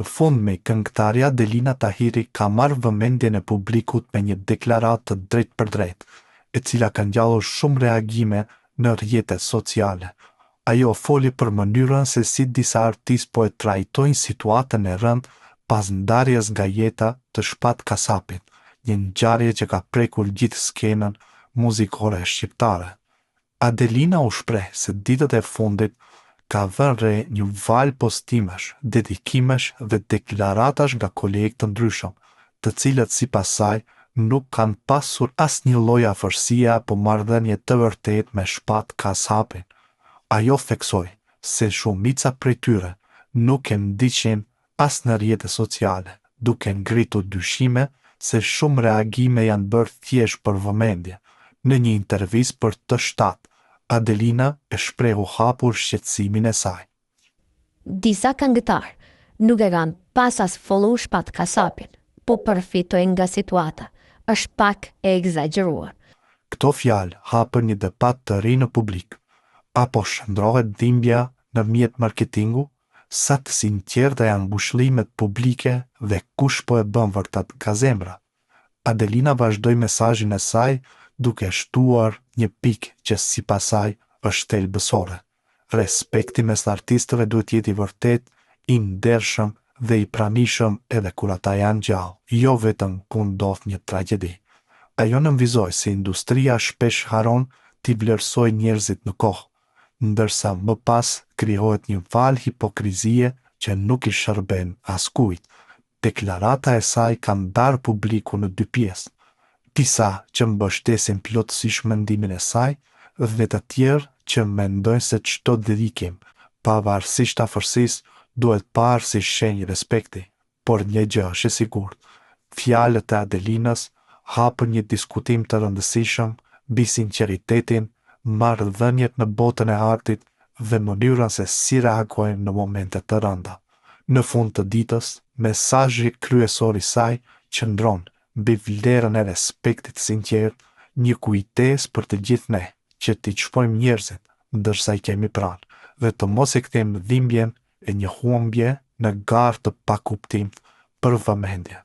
Së fundmi, këngëtarja Adelina Tahiri ka marrë vëmendjen e publikut me një deklaratë të drejtpërdrejtë, e cila ka ngjallur shumë reagime në rrjetet sociale. Ajo foli për mënyrën se si disa artistë po e trajtojnë situatën e rëndë pas ndarjes nga jeta të Shpat Kasapit, një ngjarje që ka prekur gjithë skenën muzikore shqiptare. Adelina u shpreh se ditët e fundit ka vënë re një valë postimesh, dedikimesh dhe deklaratash nga kolegë të ndryshëm, të cilët sipas saj nuk kanë pasur asnjë lloj afërsie apo marrëdhënie të vërtetë me Shpat Kasapin. Ajo theksoi se shumica prej tyre nuk e ndiqnin as në rrjete sociale, duke ngritur dyshime se shumë reagime janë bërë thjesht për vëmendje. Në një intervistë për T shtatë, Adelina e shprehu hapur shqetësimin e saj. Disa këngëtarë nuk e kanë pas as follow Shpat Kasapin, po përfitojnë nga situata. Është pak e ekzagjeruar. Këto fjalë hapën një debat të ri në publik. A po shndërrohet dhimbja në mjet marketingu? Sa të sinqerta janë ngushëllimet publike dhe kush po e bën vërtet nga zemra? Adelina vazhdoi mesazhin e saj duke shtuar një pikë që sipas saj është thelbësore. Respekti mes artistëve duhet të jetë i vërtetë, i ndershëm dhe i pranishëm edhe kur ata janë gjallë, jo vetëm kur ndodh një tragjedi. Ajo nënvizoi se industria shpesh harron t'i vlerësojë njerëzit në kohë, ndërsa më pas krijohet një valë hipokrizie që nuk i shërben askujt. Deklarata e saj ka ndarë publikun në dy pjesë, disa që mbështesin plotësisht mendimin e saj dhe të tjerë që mendojnë se çdo dedikim, pavarësisht afërsisë, duhet parë si shenjë respekti. Por një gjë është e sigurt, fjalët e Adelinës hapën një diskutim të rëndësishëm mbi sinqeritetin, marrëdhëniet në botën e artit dhe mënyrën se si reagojmë në momente të rënda. Në fund të ditës, mesazhi kryesor i saj qëndron mbi vlerën e respektit të sinqertë, një kujtesë për të gjithë ne që t'i çmojmë njerëzit ndërsa i kemi pranë dhe të mos e kthejmë dhimbjen e një humbje në garë të pakuptimtë për vëmendje.